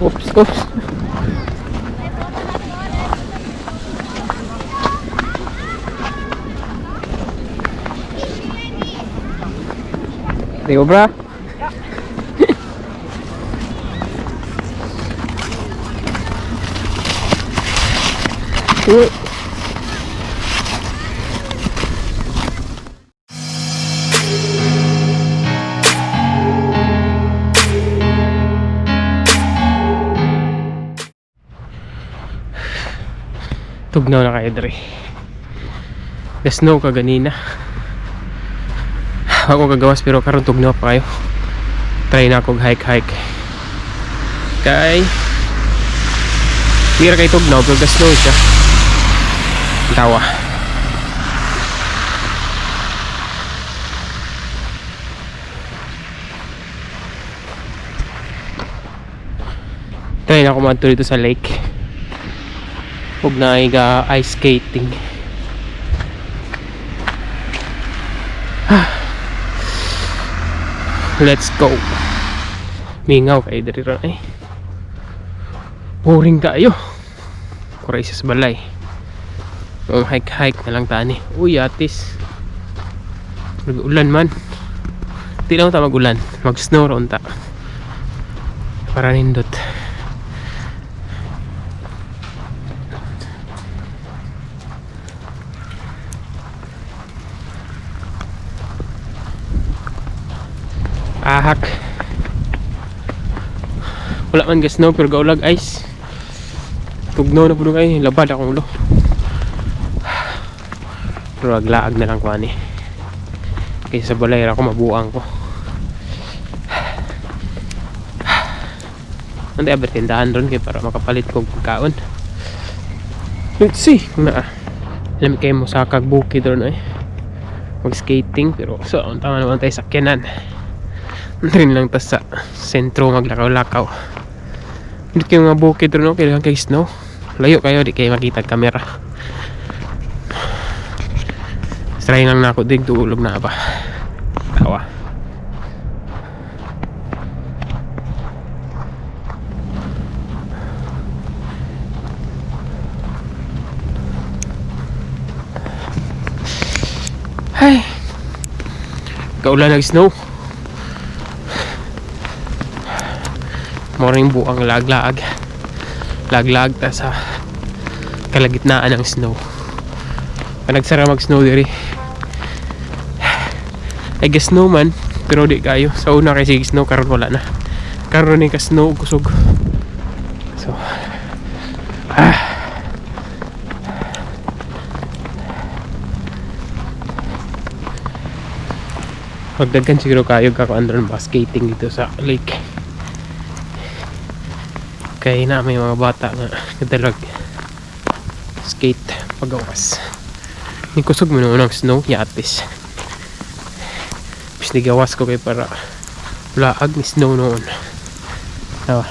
Oops, oops. Det går bra? Oj. Tugnaw na kayo dre. The snow ka ganina. Ako kagawas pero karon tugnaw pa kayo. Try na akong hike hike. Kay Mira kay tugnaw pero the snow siya. Tawa. Try na ako madto dito sa lake. Huwag na ay ga ice skating. Let's go. Mingaw kay diri ra eh. Boring kayo. Kuray sa balay. Ang hike-hike na lang tani. Uy, atis. Nag-ulan man. Di lang ta mag-ulan. Mag-snow ra unta. Para nindot. Ahak. Wala man ga snow pero gaulag ice. Tugnaw na pud kay labad akong ulo. Pero aglaag na lang ko ani. Kaysa sa balay ra ako mabuang ko. Nanti aber tindahan ron kay para makapalit kog pagkaon. Let's see kung naa. Alam kayo mo sa kag bukid ron eh. Mag skating pero so ang tama naman tayo sakyanan. Rin lang ta sa sentro maglakaw-lakaw. Hindi kayo mga bukid ron, no? Kailangan kay snow. Layo kayo, di kayo makita ang kamera. Try lang na ako din, tulog na ba. Tawa. Ay. Kaulan nag snow. Moring buang laglag. Laglag ta sa kalagitnaan ng snow. Pag nagsara mag snow diri. I guess snow man, pero di kayo. Sa una kay sige snow karon wala na. Karon ni ka snow kusog. So ah. Magdaghan siguro kayo kakuan ron ba skating dito sa lake. Kay na may mga bata nga nadalag skate pagawas. Ni kusog mo ng snow yatis. Pis nigawas ko kay para laag ni snow noon. Ah.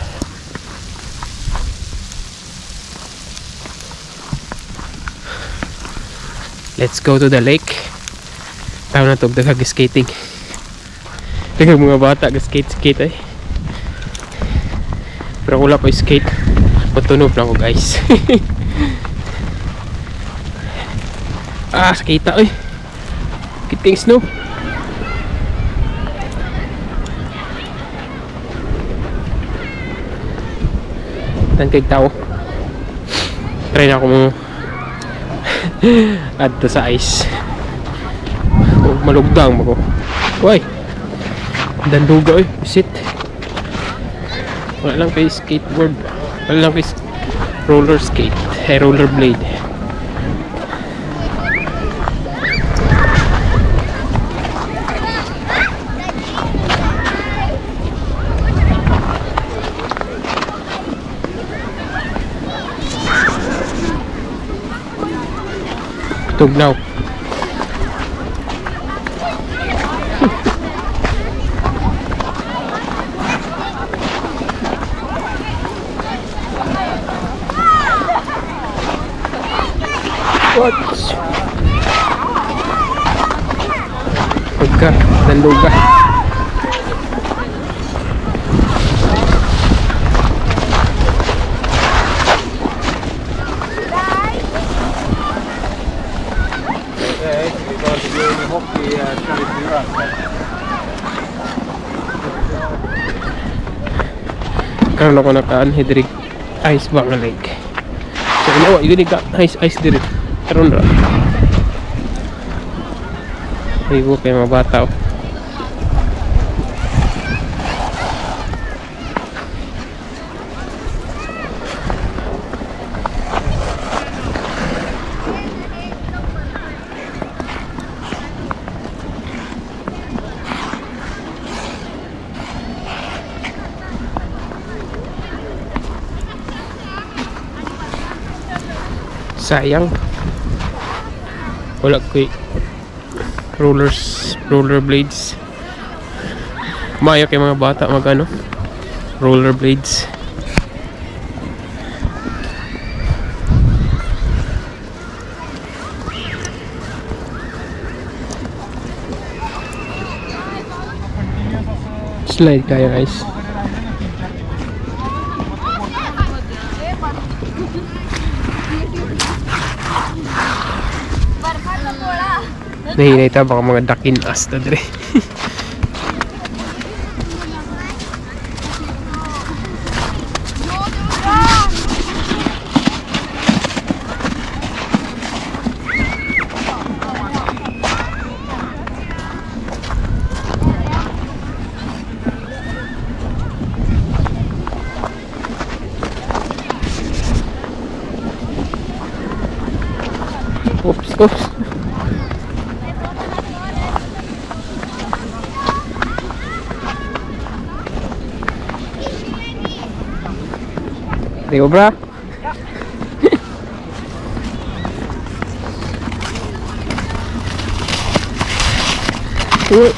Let's go to the lake. Tao na to daghag skating. Daghag mga bata ga skate skate eh. Pero wala pa skate. Matunog lang ko guys. Ah, sakita oy. Kiting snow. Tan kay tao. Try na ako mo adto sa ice. O malugdang mo ko. Uy. Danduga oy, sit. Wala lang kay skateboard. Wala lang kay roller skate. Eh, roller blade. Tugnaw. What? Pagka, danduga. Karon ako nakaanhi diri, ice ba nga lake. So inawa yun ka ice ice diri. Karon ra. Ay, kay mga bata, oh. Sayang. Wala ko'y rollers, roller blades. Maayo kay mga bata mag ano, roller blades. Slide kayo, guys. Nahinay ta baka mga dakin as ta dire. Oops, oops. Det går bra? Oj.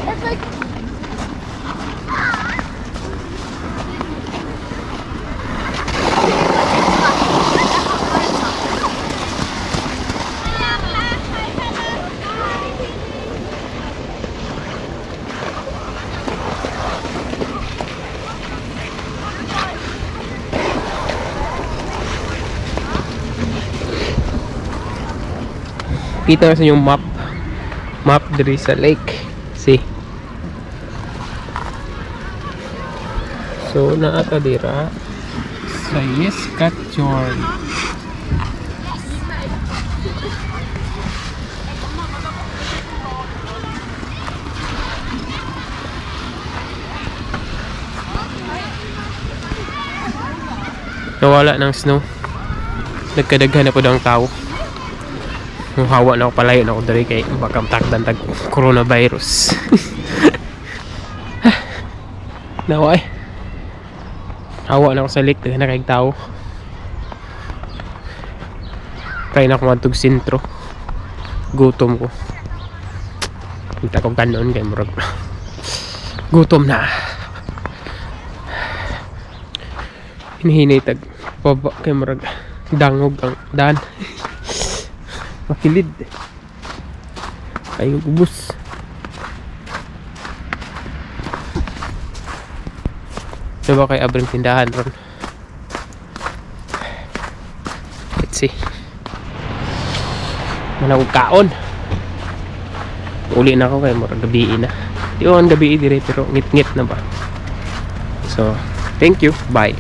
It's like Kita na sa inyong map. Map diri sa lake. See. So naa ta dira sa Yeskatjorn. Nawala ng snow. Nagkadaghan na po daw ang tao. Hawa na ako, palayo na ako diri kay baka matakdan tag coronavirus. Nawa eh. Hawa na ako sa lake, daghan na kayong tao. Try na ako matug sentro. Gutom ko. Kita ko ganon kay murag. Gutom na. Hinihinay tag baba kay murag dangog ang daan. Makilid. Ay, ubos. Diba kay abring tindahan ron? Let's see. Manawag kaon. Uli na ako kay murag gabi na. Di ko ang gabi dire pero ngit-ngit na ba. So, thank you. Bye.